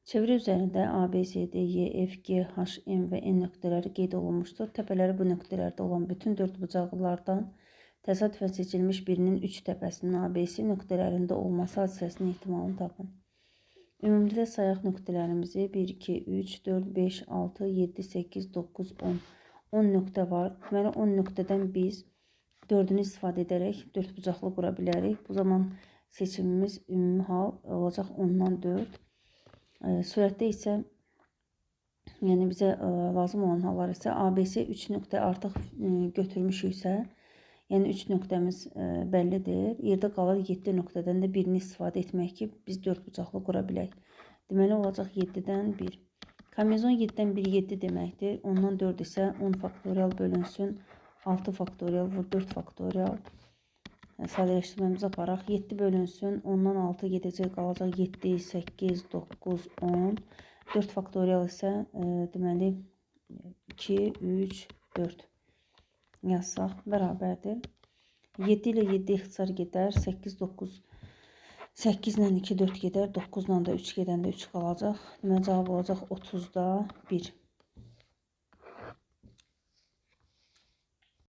Çevrə üzərində A, B, C, D, E, F, G, H, M və N nöqtələri qeyd olunmuşdur. Təpələri bu nöqtələrdə olan bütün dördbucaqlılardan təsadüfən seçilmiş birinin 3 təpəsinin A, B, C nöqtələrində olması hadisəsinin ehtimalını tapın. Ümumilikdə sayaq nöqtələrimizi 1, 2, 3, 4, 5, 6, 7, 8, 9, 10. 10 nöqtə var. Deməli 10 nöqtədən biz 4-ünü istifadə edərək dördbucaqlı qura bilərik. Bu zaman seçimimiz ümumi hal olacaq 10-dan 4. Surətdə isə yəni bizə lazım olan hallar isə ABC 3 nöqtə artıq götürmüşüksə, yəni 3 nöqtəmiz bəllidir. Yerdə qalır 7 nöqtədən də birini istifadə etmək ki, biz dördbucaqlı qura bilək. Deməli olacaq 7-dən 1. Kombinezon 7-dən 1 7 deməkdir. 10-dan 4 isə 10 faktorial bölünsün 6 faktorial vur 4 faktorial. Sadələşdirməmizi aparaq. 7 bölünsün. 10-dan 6 gedəcək, qalacaq 7, 8, 9, 10. 4 faktorial isə deməli 2, 3, 4 yazsaq bərabərdir. 7 ilə 7 ixtisar gedər. 8, 9, 8 ilə 2, 4 gedər. 9 ilə də 3 gedəndə 3 qalacaq. Deməli, cavab olacaq 30-da 1.